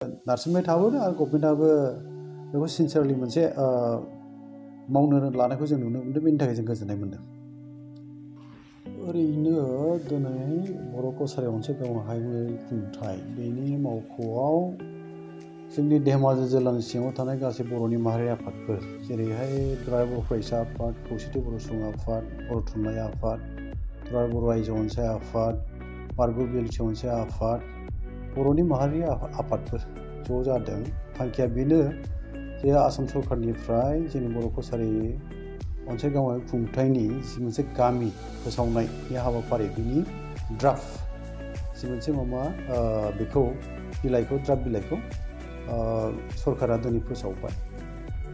नारसिनबाय थाबोदों आरो गभर्नमेन्टआबो बेखौ सिनसियारलि मोनसे मावनो लानायखौ जों नुनो मोनदों। बेनि थाखाय जों गोजोननाय मोनदों। ओरैनो दिनै बर' कसारि अनसाय गावनो हायुङारि खुंथाय बेनि मावख'आव जोंनि धेमाजि जिल्लानि सिङाव थानाय गासै बर'नि माहारि आफादफोर जेरैहाय दुलाराय बर' फरायसा आफाद, खौसेथि बर' सुबुं आफाद, बर' थुनलाइ आफाद, दुलाराय बर' आइजो अनसाय आफाद, बारग' बिएलटि अनसाय आफाद, बर'नि माहारि आफादफोर ज' जादों। थांखिया बेनो जे आसाम सरकारनिफ्राय जोंनि बर' कसारि अनसाय गावनाय खुंथायनि जि मोनसे गामि फोसावनायनि हाबाफारि बिनि ड्राफ्ट जि मोनसे बेखौ बिलाइखौ ड्राफ्ट बिलाइखौ सरकारा दिनै फोसावबाय।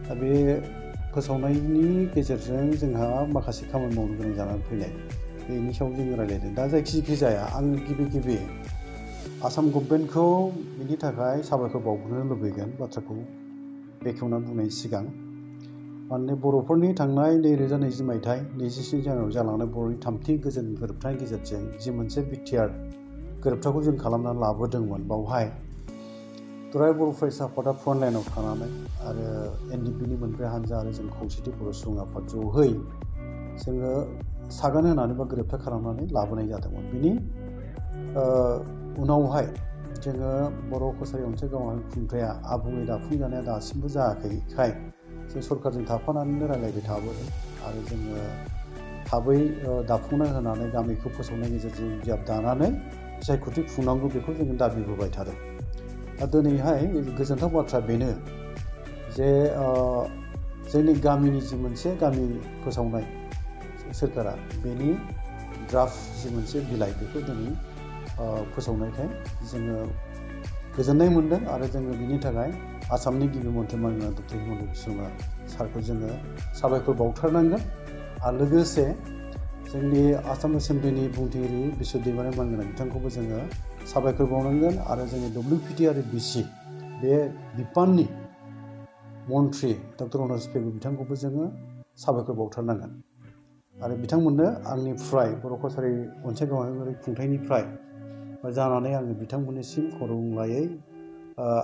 दा बे फोसावनायनि गेजेरजों जोंहा माखासे खामानि मावनो गोनां जानानै फैनाय बेनि सायाव जोङो रायज्लायदों। दा जायखि जाया आं गिबि आसाम गभर्नमेन्टखौ बिनि थाखाय साबायखर बावग्रोनो लुबैगोन बाथ्राखौ बेखेवना बुंनायनि सिगां। मानोना बर'फोरनि थांनाय 2020 मायथाइ 27 जानुवारियाव जालांनाय बर'नि थामथि गोजोन गोरोबथानि गेजेरजों जि मोनसे बिटिआर गोरोबथाखौ जों खालामनानै लाबोदोंमोन, बावहाय दुलाराय बर' फरायसा आफादा फ्रन्ट लाइनाव थानानै आरो एनडिपिनि मोनब्रै हानजा आरो जों खौसेथि बर' सुबुं आफाद ज'है जोङो सागान होनानै बा गोरोबथा खालामनानै लाबोनाय जादोंमोन। बिनि उनावहाय जोङो बर' कसारि अनसाय गावनाय खुंथाया आबुङै दाफुंजानाया दासिमबो जायाखैखाय जों सरकारजों थाफानानैनो रायज्लायबाय थाबोदों आरो जोङो थाबै दाफुंना होनानै गामिखौ फोसावनायनि गेजेरजों बिजाब दानानै बिसायख'थि खुंनांगौ बेखौ जोङो दाबिबोबाय थादों। दा दिनैहाय गोजोनथाव बाथ्रा बेनो जे जोंनि गामिनि जि मोनसे गामि फोसावनाय सोरखारा बेनि ड्राफ्ट जि मोनसे बिलाइ बेखौ दिनै फोसावनायखाय जोङो गोजोननाय मोनदों आरो जोङो बिनि थाखाय आसामनि गिबि मन्थ्रि मानगोनां डक्टर हिमन्त बिश्व शर्मा सारखौ जोङो साबायखर बावथारनांगोन। आरो लोगोसे जोंनि आसाम एसेमब्लिनि बुंथिगिरि बिश्व दैमारि मानगोनां बिथांखौबो जोङो साबायखर बावनांगोन आरो जोंनि WPT आरो BC बे बिफाननि मन्थ्रि डक्टर अनस पेगु बिथांखौबो जोङो साबायखर बावथारनांगोन। आरो बिथांमोननो आंनिफ्राय बर' कसारि अनसाय गावनाय खुंथायनिफ्राय जानानै आङो बिथांमोननिसिम खर'लायै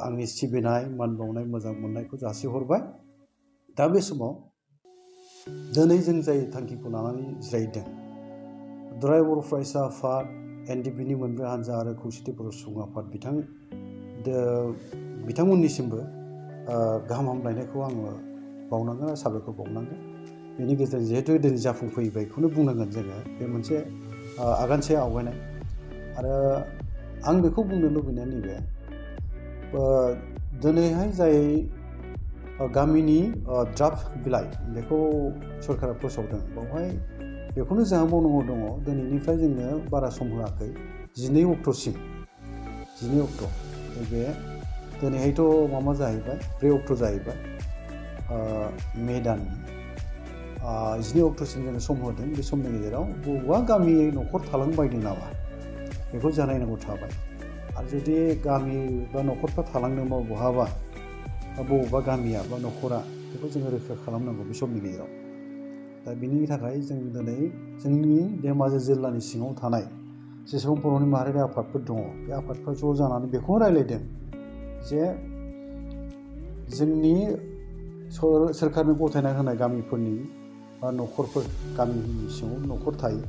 आंनि सिबिनाय मान बावनाय मोजां मोननायखौ जासिहरबाय। दा बे समाव दिनै जों जाय थांखिखौ लानानै जिरायदों दुलाराय बर' फरायसा आफाद, एनडिपिनि मोनब्रै हानजा आरो खौसेथि बर' सुबुं आफाद बिथांमोननिसिमबो गाहाम हामलायनायखौ आङो बावनांगोन आरो साबायखर बावनांगोन। बेनि गेजेरजों जिहेतु दिनै जाफुंफैबायखौनो बुंनांगोन जोङो, बे मोनसे आगानसे आवगायनाय। आरो आं बेखौ बुंनो लुबैनाया नैबे दिनैहाय जाय गामिनि ड्राफ्ट बिलाइ बेखौ सरकारा फोसावदों, बावहाय बेखौनो जोंहा मावनांगौ दङ। दिनैनिफ्राय जोंनो बारा सम होआखै, 12 अक्ट'सिम 12 अक्ट' नैबे दिनैहायथ' जाहैबाय 4 अक्ट' जाहैबाय मे दाननि 12 अक्ट'सिम जोङो सम होदों। बे समनि गेजेराव बबेबा गामि न'खर थालांबायदों नामा बेखौ जों नायनांगौ थाबाय। आरो जुदि गामि बा न'खरफ्रा थालांदोंबा बहाबा बबेबा गामिया बा न'खरा बेखौ जोङो रैखा खालामनांगौ बे समनि गेजेराव। दा बिनि थाखाय जों दिनै जोंनि धेमाजि जिल्लानि सिङाव थानाय जेसेबां बर'नि माहारियारि आफादफोर दङ बे आफादफ्रा ज' जानानै बेखौनो रायज्लायदों जे जोंनि सोरखारनि गथायना होनाय गामिफोरनि बा न'खरफोर गामिनि सिङाव न'खर थायो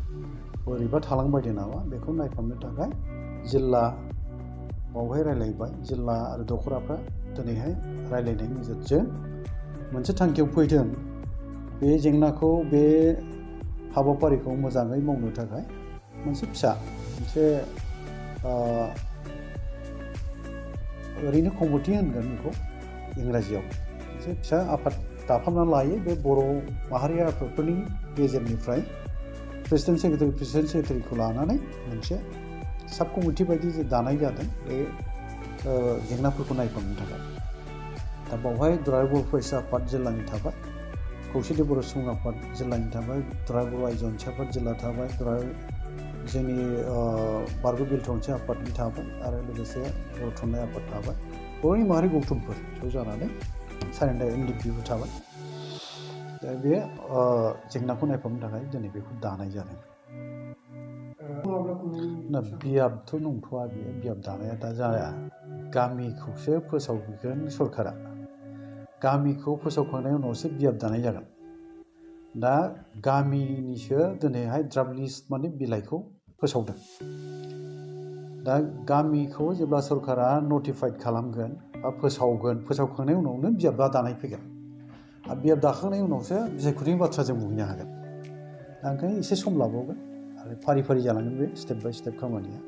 बोरैबा थालांबायदों नामा बेखौ नायफामनो थाखाय जिल्ला बावहाय रायज्लायबाय। जिल्ला आरो दख'राफ्रा दिनैहाय रायज्लायनायनि गेजेरजों मोनसे थांखियाव फैदों बे जेंनाखौ बे हाबाफारिखौ मोजाङै मावनो थाखाय मोनसे फिसा मोनसे ओरैनो कमिटि होनगोन बेखौ इंराजियाव, मोनसे फिसा आफाद दाफामनानै लायो। बे बर' माहारि आफादफोरनि गेजेरनिफ्राय प्रेसिडेन्ट सेक्रेटारिखौ लानानै मोनसे साब कमिटि बायदि दानाय जादों बे जेंनाफोरखौ नायफामनो थाखाय। दा बावहाय दुलाराय बर' फरायसा आफाद जिल्लानि थाबाय, खौसेथि बर' सुबुं आफाद जिल्लानि थाबाय, दुलाराय बर' आइजो अनसाय आफाद जिल्ला थाबाय, जोंनि बारग' बिएलटि अनसाय आफादनि थाबाय आरो लोगोसे बर' थुनलाइ आफाद थाबाय। बर'नि माहारि गौथुमफोर ज' जानानै सारेन्डार एनडिपिबो थाबाय। दा बे जेंनाखौ नायफामनो थाखाय दिनै बेखौ दानाय जादों। बियाबथ' नंथ'आ, बियो बियाब दानाया दा जाया। गामिखौसो फोसावगोन सरकारा। गामिखौ फोसावखांनायनि उनावसो बियाब दानाय जागोन। दा गामिनिसो दिनैहाय ड्राफ्ट लिस्ट माने बिलाइखौ फोसावदों। दा गामिखौ जेब्ला सरकारा नटिफाइड खालामगोन बा फोसावगोन, फोसावखांनायनि उनावनो बियाबा दानाय फैगोन। आरो बियाब दाखांनायनि उनावसो बिसायख'थिनि बाथ्रा जों बुंनो हागोन। दा ओंखायनो एसे सम लाबावगोन आरो फारि फारि जालांगोन बे स्टेप बाय स्टेप खामानिया।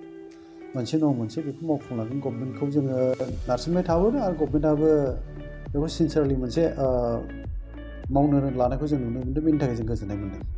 मोनसे नङा मोनसे बेखौ मावफुंलांगोन। गभर्नमेन्टखौ जोङो नारसिनबाय थाबोदों आरो गभर्नमेन्टआबो बेखौ सिनसियारलि मोनसे मावनो लानायखौ जों नुनो मोनदों। बेनि थाखाय जों गोजोननाय मोनदों।